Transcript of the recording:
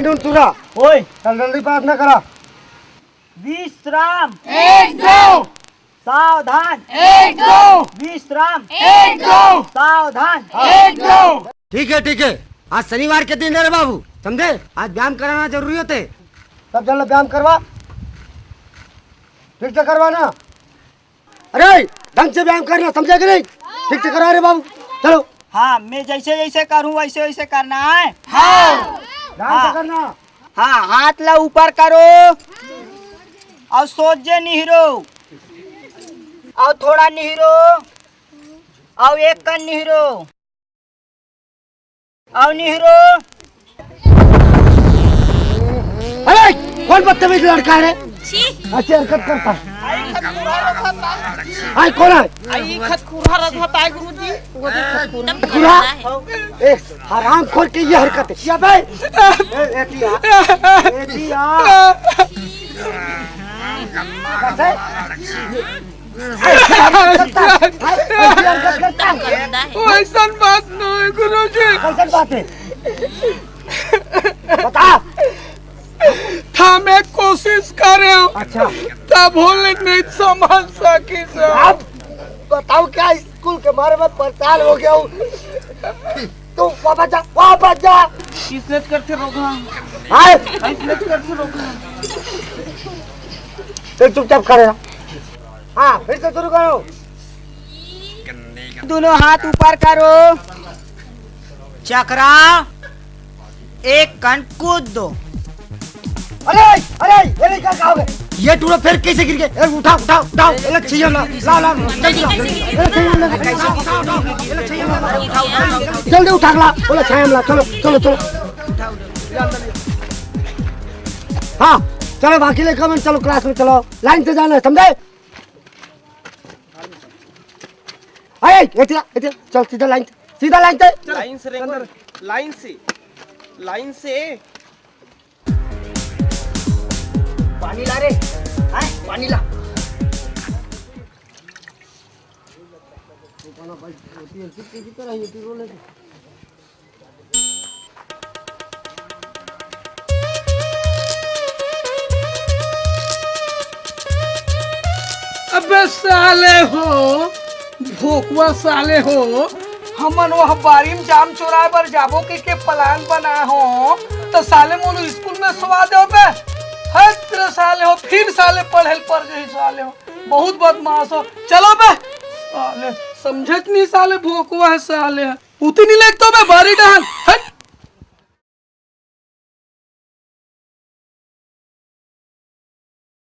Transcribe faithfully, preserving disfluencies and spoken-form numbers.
ढूंढ तुरा। ओए। चल जल्दी प्रार्थना करा। विश्राम। एक, दो। सावधान। एक, दो। विश्राम। एक, दो। सावधान। एक, दो। ठीक है, ठीक है, आज शनिवार के दिन है रे बाबू, समझे? आज व्यायाम कराना जरूरी होते। सब जन लोग व्यायाम करवा, ठीक से करवा ना। अरे, ढंग से व्यायाम करना, समझे कि नहीं? ठीक से करा रे बाबू, चलो। हाँ, मैं जैसे जैसे करूँ, वैसे वैसे करना है। हाँ। ध्यान से हाँ। करना। हाँ, हाथ ला ऊपर करो और सोझे निहरो, और थोड़ा निहरो, और एक कन निहरो, और निहरो। अरे, कौन बदतमीज लड़का है रे? ऐसी हरकत करता है। आई कौन है? आई खतखुरा रखा था गुरुजी। वो देखो, खतखुरा। खतखुरा? एक हरामखोर की ये हरकत है। क्या बे? ए, ए, दिया। ए, दिया। कैसे? ऐसी हरकत करता है। ऐसी हरकत करता है। वैसन बात नहीं गुरुजी। कैसन बात है? बता। था मैं कोशिश करे हूँ। अच्छा। तब होले नहीं समझ सकी सर। अब बताओ क्या स्कूल के मारे में परेशान हो गया हूँ। तू वापस जा, वापस जा। इसने करते रोका। हाँ? इसने करते रोका। फिर चुपचाप खड़े रहो। हाँ, फिर से शुरू करो। दोनों हाथ ऊपर करो। चकरा, एक कन कूद दो। अरे, अरे, ये नहीं क्या कहोगे? ये टूरा फिर कैसे गिर गए? ए, उठाओ, उठाओ, उठाओ। ए, लच्छी हमला, ला, ला, जल्दी ला। ए, लच्छी हमला, उठाओ, उठाओ, उठाओ। ए, लच्छी हमला, उठाओ, उठाओ। जल्दी उठा ला। ओ, लच्छी हमला, चलो, चलो, चलो। हाँ, चलो, बाकी लेकर मन, चलो, क्लास में चलो, लाइन से जाना है, समझे? अरे, एतिया, एतिया, चल सीधा लाइन, सीधा लाइन से। लाइन से रेंगो, लाइन से, लाइन से। पानी ला रे, हाँ, पानी ला। अबे साले हो, भोकवा साले हो, हमन वह बारी में जाम चोराए बर जाबो के, के प्लान बना हो, त साले मोला स्कूल में सोवा दे बे। हत रे साले हो, फिर साले पढ़े ल पड़ जाही साले हो, बहुत बदमाश हो। चलो बे, साले समझत नहीं साले, भोकवा है साले। उतनी लेक तो बे बारी डहन।